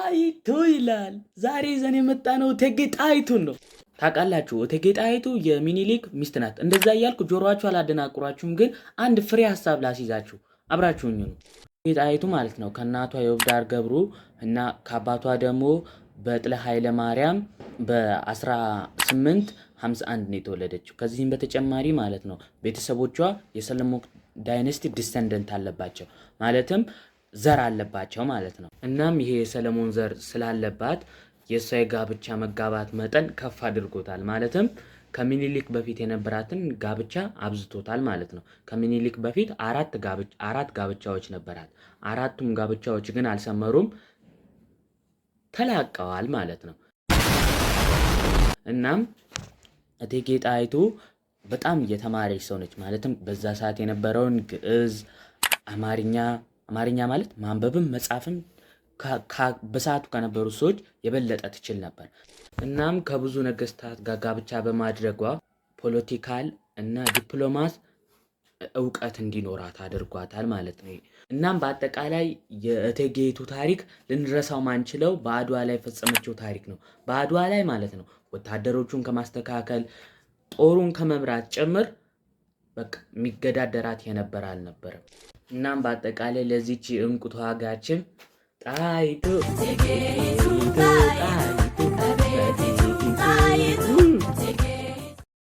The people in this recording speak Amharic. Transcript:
ጣይቱ ይላል። ዛሬ ይዘን የመጣነው እቴጌ ጣይቱን ነው። ታውቃላችሁ እቴጌ ጣይቱ የሚኒሊክ ሚስት ናት። እንደዛ እያልኩ ጆሮአችሁ አላደናቁራችሁም፣ ግን አንድ ፍሬ ሀሳብ ላስይዛችሁ፣ አብራችሁኝ ነው። እቴጌ ጣይቱ ማለት ነው ከእናቷ የውብዳር ገብሩ እና ከአባቷ ደግሞ በጥለ ኃይለ ማርያም በ1851 ነው የተወለደችው። ከዚህም በተጨማሪ ማለት ነው ቤተሰቦቿ የሰለሞን dynasty descendant አለባቸው፣ ማለትም ዘር አለባቸው ማለት ነው። እናም ይሄ የሰለሞን ዘር ስላለባት የእሷ የጋብቻ መጋባት መጠን ከፍ አድርጎታል። ማለትም ከሚኒሊክ በፊት የነበራትን ጋብቻ አብዝቶታል ማለት ነው። ከሚኒሊክ በፊት አራት ጋብቻዎች ነበራት። አራቱም ጋብቻዎች ግን አልሰመሩም፣ ተላቀዋል ማለት ነው። እናም እቴጌ ጣይቱ በጣም የተማረች ሰው ነች። ማለትም በዛ ሰዓት የነበረውን ግዕዝ፣ አማርኛ፣ አማርኛ ማለት ማንበብም መጻፍም በሰዓቱ ከነበሩ ሰዎች የበለጠ ትችል ነበር። እናም ከብዙ ነገስታት ጋር ጋብቻ በማድረጓ political እና ዲፕሎማት እውቀት እንዲኖራት አድርጓታል ማለት ነው። እናም በአጠቃላይ የእቴጌይቱ ታሪክ ልንረሳው ማንችለው በአድዋ ላይ የፈጸመችው ታሪክ ነው። በአድዋ ላይ ማለት ነው ወታደሮቹን ከማስተካከል፣ ጦሩን ከመምራት ጭምር በቃ የሚገዳደራት የነበረ አልነበረም። እናም በአጠቃላይ ለዚች እንቁ ተዋጋችን ጣይቱ ጣይቱ።